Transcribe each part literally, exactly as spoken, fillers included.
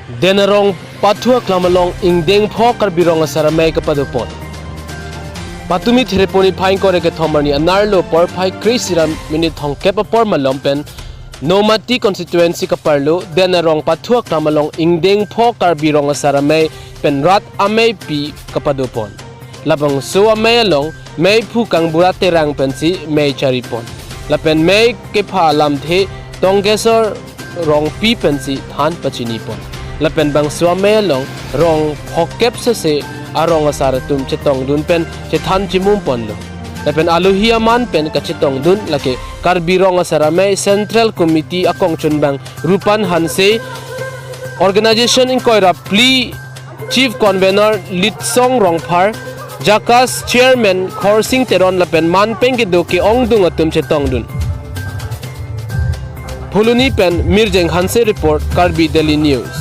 Denarong pathu aklam along ingdeng pho Karbi Rong Asar Amei kapado pon. Patumi Thereponi phai ingkoi ra kethom arni anerlo porphai kre-isi ra minit thomkep apor malom pen Nomati constituency kaparlo Denarong pathu aklam along ingdeng pho Karbi Rong Asar Amei pen rat ameipi kapado pon. Labangso amei along meiphu Kangbura Terang pensi mei chari pon. Lapen mei kepha alamthe Tongkesor Rongpi pensi than pachini pon. Lapen bangso amei along rong phokep sese arong asar atum chetongdun pen chethan chimum ponlo. Lapen alohi aman pen kachetongdun lake Karbi Rong Asar Amei Central Committee akongchunbang Rupan Hanse, Organization ingkoi ra phli Chief Convener Litsong Rongphar, JACAS Chairman Khorsing Teron lapen man pen kedo ke-ongdung atum chetongdun. Phuloni pen Mirjeng Hanse report, Karbi Daily News.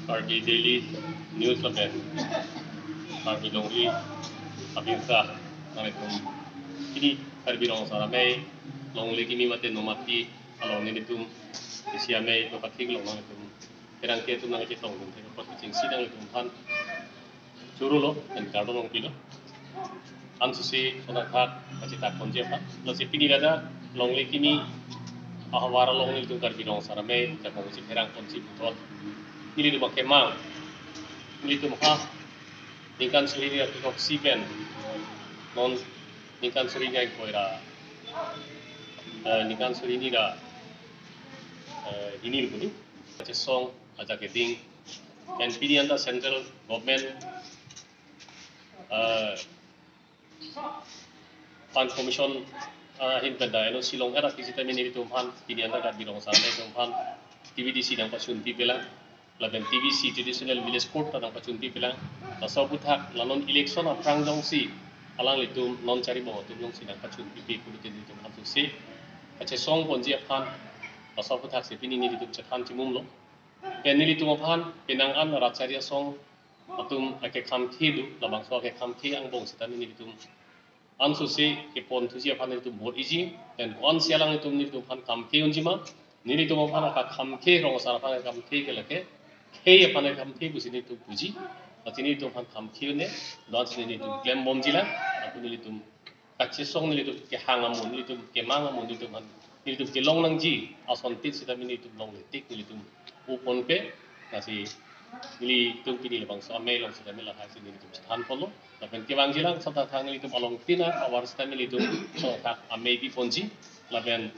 Karbi Daily News lapen Karbi Longri abinsa nanglitum pini Karbi Rong Asar Amei longle kimi mate Nomati along nelitum isi amei to kathik long nanglitum pherangke atum nangchetongdun thek apot kachingsi nanglitum aphan choro lo, pen kardom nangpilo. Ansose sonakthak kachetak ponji aphan. Lasi pini ladak longle kimi ahavar along nelitum Karbi Rong Asar Amei jakong si pherang ponji puthot nelitum akemang, nelitum ha ningkan suri ni ra kethom isi pen non ningkan suri ni ingkoi ra, eh, ningkan suri ni ra, eh, hini lo puni. Kachesong ajak keding. Pen pini anta central government, eh, Fund Commission, eh, ahin pen da N O C long era kisita mini nelitum aphan pini anta Karbi Rong Asar Amei atum aphan T V D C nangpachun pipelang. Lapen T V C Traditional Village Court ta nangpachun pipelang. Laso aphuthak la non election aphrang jongsi alanglitum non charibom atum jongsi nangpachun pipe pulote nelitum ansose kachesong ponji aphan laso aphuthak si pini nelitum chethan chimum lo. Pen nelitum aphan penang an rat chari asong atum akekhamkhe do, labangso akekhamkhe angbong sitame nelitum ansose kepon thuji aphan nelitum bor-iji, pen ko-ansi alanglitum nelitum aphan khamkhe unji ma, nelitum aphan akekhamkhe, rong asar aphan akekhamkhe ke lake khei aphan akekhamkhe pusi nelitum puji, lasi nelitum aphan khamkhe un-e, do-an si nelitum klem bomji lang, lapu nelitum kachesong nelitum kehang amun, nelitum kemang amun, nelitum aphan, nelitum kelong nangji ason tik sitame nelitum longle tik nelitum pu ponpe, lasi nelitum pini labangso amei along sitame lahai si nelitum chethan ponlo. Lapen kevangji lang sonakthak nelitum along tina ahavar sitame nelitum sonakthak amei pi ponji. Lapen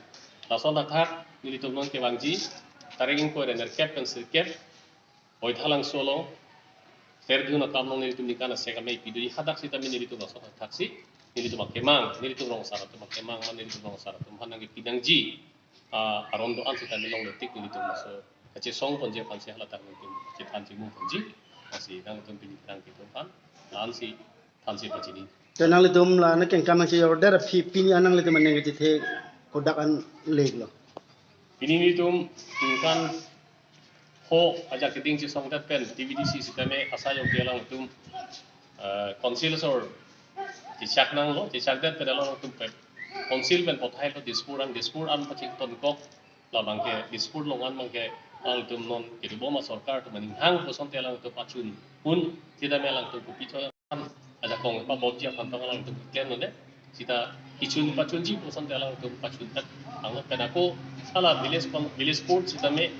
lason thakthak nelitum non kevangji tarik ingkoi ra nerkep pen sirkep Baithalangso along, Serdihun akam along nelitum ningkan asek amei pi doji, hadak sitame nelitum lason thakthak si nelitum akemang, nelitum rong asar atum akemang, man nelitum rong asar atum aphan nangkepi nangji, ah, aron do-an sitame longle tik nelitum laso kachesong ponji aphan si haladak nelitum chethan chimum ponji, lasi nangtum pini pherangke atum aphan la-an si thansi pachini. Te nanglitum la nangkengkam nangchejor der aphi pini an nanglitum aning kachethe kodak an lek lo? Pini nelitum ningkan pho ajak keding chesongdet pen T V D C sitame asai yong ke alangtum, eh, council asor chechak nanglo, chechakdet pen alangtum pen council pen pothai lo Dispur an, Dispur an pachingtonkok, labang ke Dispur long an abang ke alangtum non kedobom asorkar atum aning hang pusonte alangtum pachun un, sitame alangtum kopi cho ajakong pabobji aphan tong alangtum klemlo ne. Sita kichun pachunji pusonte alangtum pachun tak. Ang pen ako hala village kon-, village court sitame,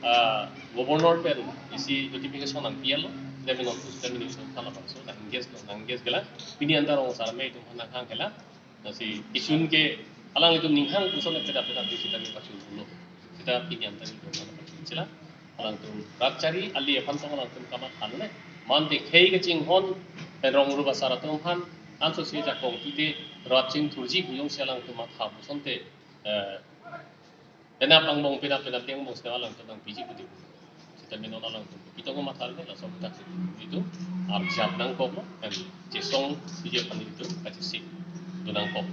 ah, governor pen isi notification nangpi-etlo. Sitame non sitame nelitum halabangso nang-engage lo, nang-engage ke lang. Pini anta rong asar amei atum aphan nanghang ke lang. Lasi kichun ke alanglitum ning hang puson peda peda di sitame pachun pulo. Sita pini anta nelitum aphan pachunji lang. Alangtum rat chari ali aphan tong alangtum kamatha un-e. Mate khei kachinghon pen rong rup asar atum aphan ansose jakong tite rat chingthurji pu jongsi alangtum matha pusonte, eh, penap angbong penap penap angbong sita alangtum nangpiji pute. Sitame non alangtum kopi tong matha un-e, laso aphuthak si nelitum arjap nangkoklo, pen chesong piji aphan nelitum kachesik do nangkok.